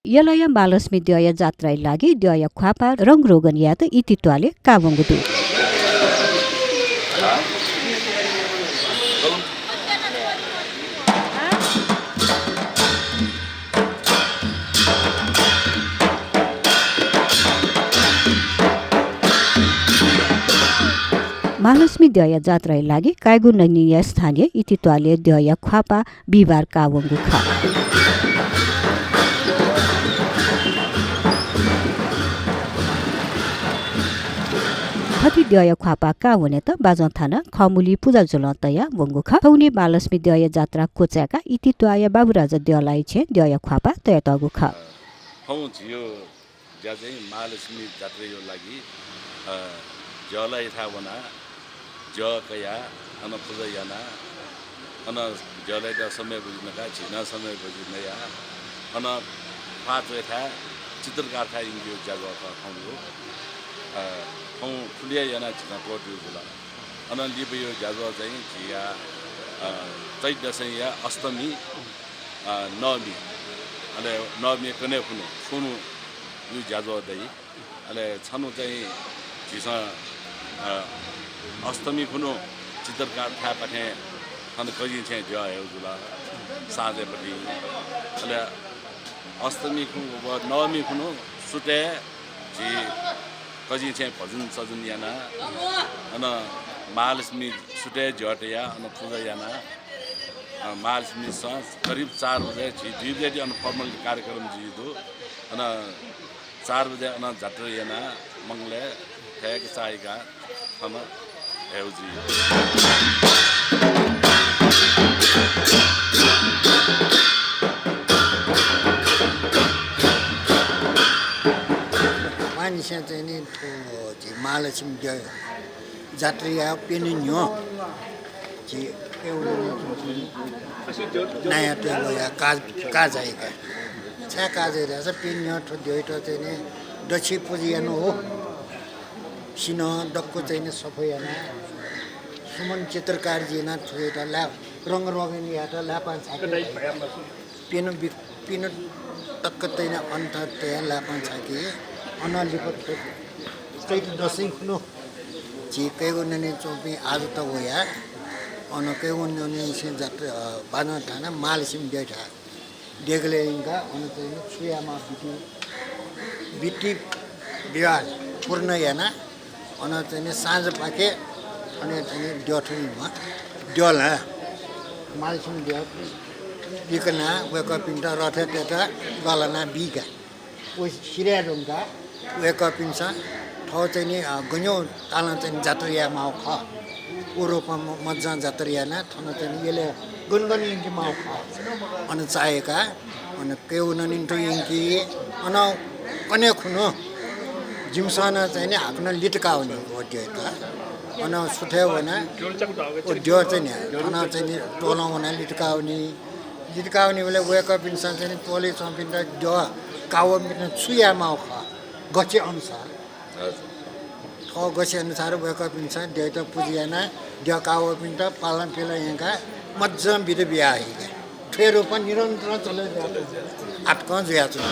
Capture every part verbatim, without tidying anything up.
यलया महालक्ष्मी द्यःया जात्राया लागि द्यःया ख्वाःपाः रंगरोगन यायेत इतित्वालय् काःवंगु दु। महालक्ष्मी द्यःया जात्राया लागि काय्‌गु ननिया स्थानीय इतित्वालय् द्यःया ख्वाःपाः बिहिबार काःवंगु खः। थथे द्यःया ख्वाःपाः काःवनेत बाजं थानाः खःमुली पुजा ज्वलं तयावंगु खः। थौंनि महालक्ष्मी द्यःया जात्रा क्वचाय्‌काः इतित्वाःया बाबुराजा द्यःलाया छेँय् द्यःया ख्वाःपाः तयातःगु खः। थौं झीयो ज्या चाहिँ महालक्ष्मी जात्राया लागि, अ, द्यःलायाथाय् वनाः द्यः कयाः अन पुजा यानाः अन द्यःलायात समय बजि नकाः झी नं समय बजि नयाः अन ख्वाः च्वयेथाय् चित्रकारथाय् यंकेगु ज्याझ्वः खः थौंयो। अ, थौं थुलि हे यानाः झीसं त्वःतेगु जुल। अन लिपाया ज्याझ्वः चाहिँ झीया, अ, चैत दशैंया अष्टमी, अ, नवमी, अले नवमी कन्हय् खुन्हु, खुन्हुया ज्याझ्वः दइ। अले छन्हु चाहिँ झीसं, अ, अष्टमी खुन्हु चित्रकारथाय्‌पाखें थन कजिं छेँय् द्यः हयेगु जुल, साँझय्‌पट्टि। अले अष्टमी खुन्हु व नवमी खुन्हु सुथय् झी कजिं छेँय् भजन सजन यानाः अन महालक्ष्मी सुथय् द्यः तयाः अन पुजा यानाः, अ, महालक्ष्मीसं करिब चार बजे झी दुई बजेति अन formal कार्यक्रम जुइ दु। अन चार बजे अन जात्रा यानाः मंगलय् थय्‌क चाःहिकाः थन हयेगु जुइ। मानिसं चाहिँ नि थ्व झी महालक्ष्मी द्यः जात्राया प्यन्हु न्ह्यः झी एवढं नाया तय्‌गुया काः, काः जाइका। छाय् काः जाइ धाःसा प्यन्हु न्ह्यः थ्व द्यःयात चाहिँ नि दछि पुजा याना हो। सिन्हः दक्व चाहिँ नि सफा यानाः सुमन चित्रकारजुं यानाः थ्वयात ला-, रंगरोगन यायेत लापां छाके। प्यन्हु बि-, प्यन्हु तक्क तयाः अन तयाः लापां छाके। अन लिपा थ्व चैत दशैं खुन्हु झी कय्‌गु ननिं च्वंपिं आजु तक वयाः अन कय्‌गु ननिंनिसें जात्रा, अ, बाजं थानाः महालक्ष्मी द्यःथाय् देगलय् यंकाः अन चाहिँ नि छु यायेमाः बिति, बिति व्यवहार पूर्ण यानाः अन चाहिँ नि साँझपाखे अन चाहिँ नि द्यः थ्वनेमाः, द्यः ला महालक्ष्मी द्यः बिकनाः वय्‌कःपिन्त रथय् तयेत लःल्हाना बीका। व सिधये धुंकाः वय्‌कःपिन्सं थ्व चाहिँ नि, अ, गज्याःगु तालं चाहिँ नि जात्रा यायेमाःगु खः। व रूपं म-, मज्जं जात्रा यानाः थन चाहिँ नि यलय् गन गन यंकेमाःगु खः। अन चाःहिकाः अन कय्‌गु ननिं तुं यंकी। अन कन्हय् खुन्हु जिमिसं नं चाहिँ नि हाकनं लित काःवनी व द्यःयात। अन सुथय् वनाः व द्यः चाहिँ नि थन चाहिँ नि त्वलं वनाः लित काःवनी। लित काःवनीबलय् वय्‌कःपिन्सं चाहिँ नि त्वलय् च्वंपिन्त द्यः काःवःपिन्त छु यायेमाःगु खः, गछि अनुसार। हजुर। थ्व गछि अनुसार वय्‌कःपिन्सं द्यःयात पुजा यानाः द्यः काःवःपिन्त पालं पिलं यंकाः मज्जं बिदा बियाः हइका। थ्व रूपं निरन्तर चले जुयाच्वन। आतकं जुयाच्वन।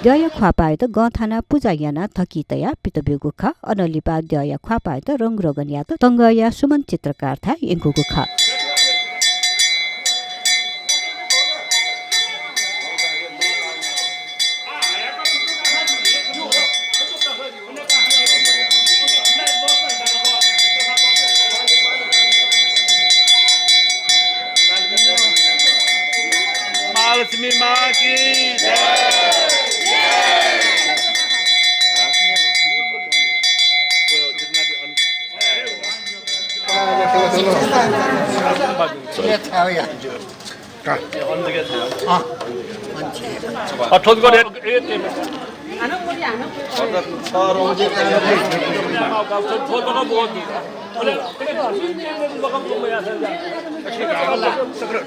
द्यःया ख्वाःपाःयात गं थानाः पुजा यानाः धकिं तयाः पित ब्यूगु खः। अनं लिपा द्यःया ख्वाःपाःयात रंगरोगन यायेत तंगःया सुमन चित्रकारथाय् यंकूगु खः। महालक्ष्मी माँ की जय।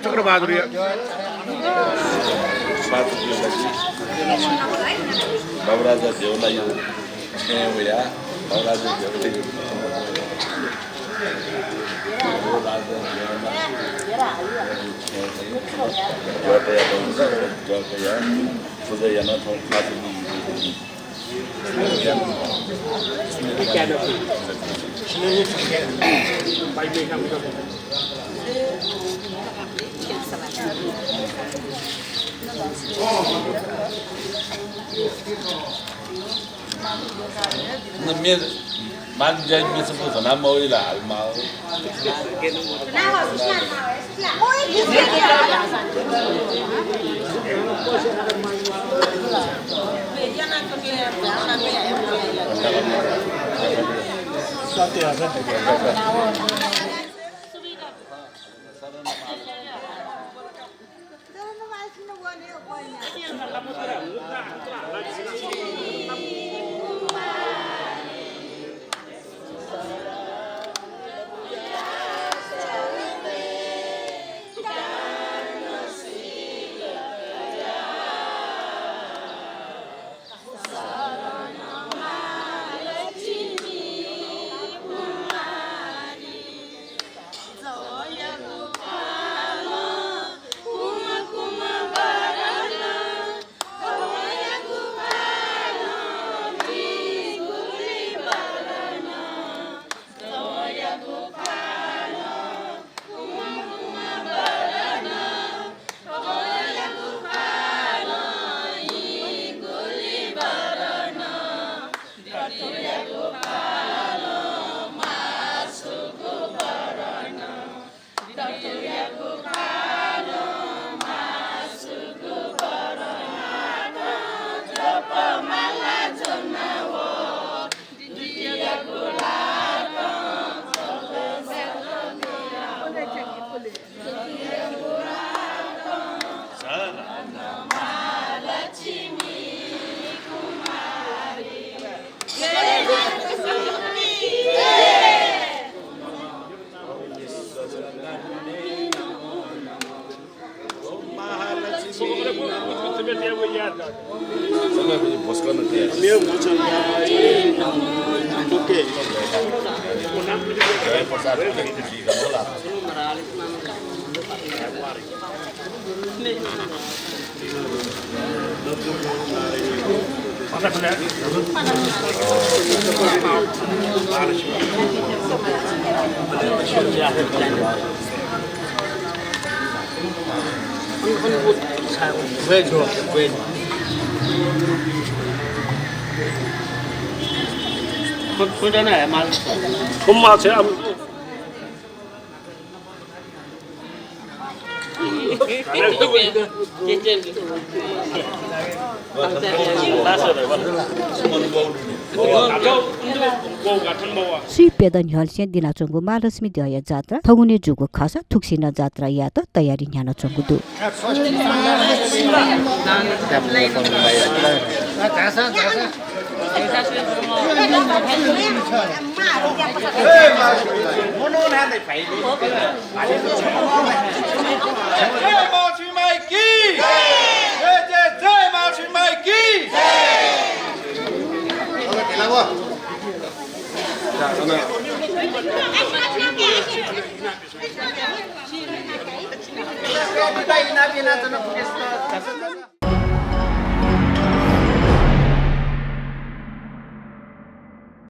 चक्रबहादुरया बाबुराजा देउलाया छेँय् वयाः बाबुराजा देउलाया पुजा यानाः थौं खास न मे माग जय मे सब जना मौला हाल माओ। स्वीप्यदँ न्ह्यलसें दिनाच्वंगु महालक्ष्मी द्यःया जात्रा थौंकन्हय् जूगु खःसा थुगुसी नं जात्रा यायेत तयारी न्ह्यानाच्वंगु दु। जय महालक्ष्मी माई की। जय, जय, जय महालक्ष्मी माई की।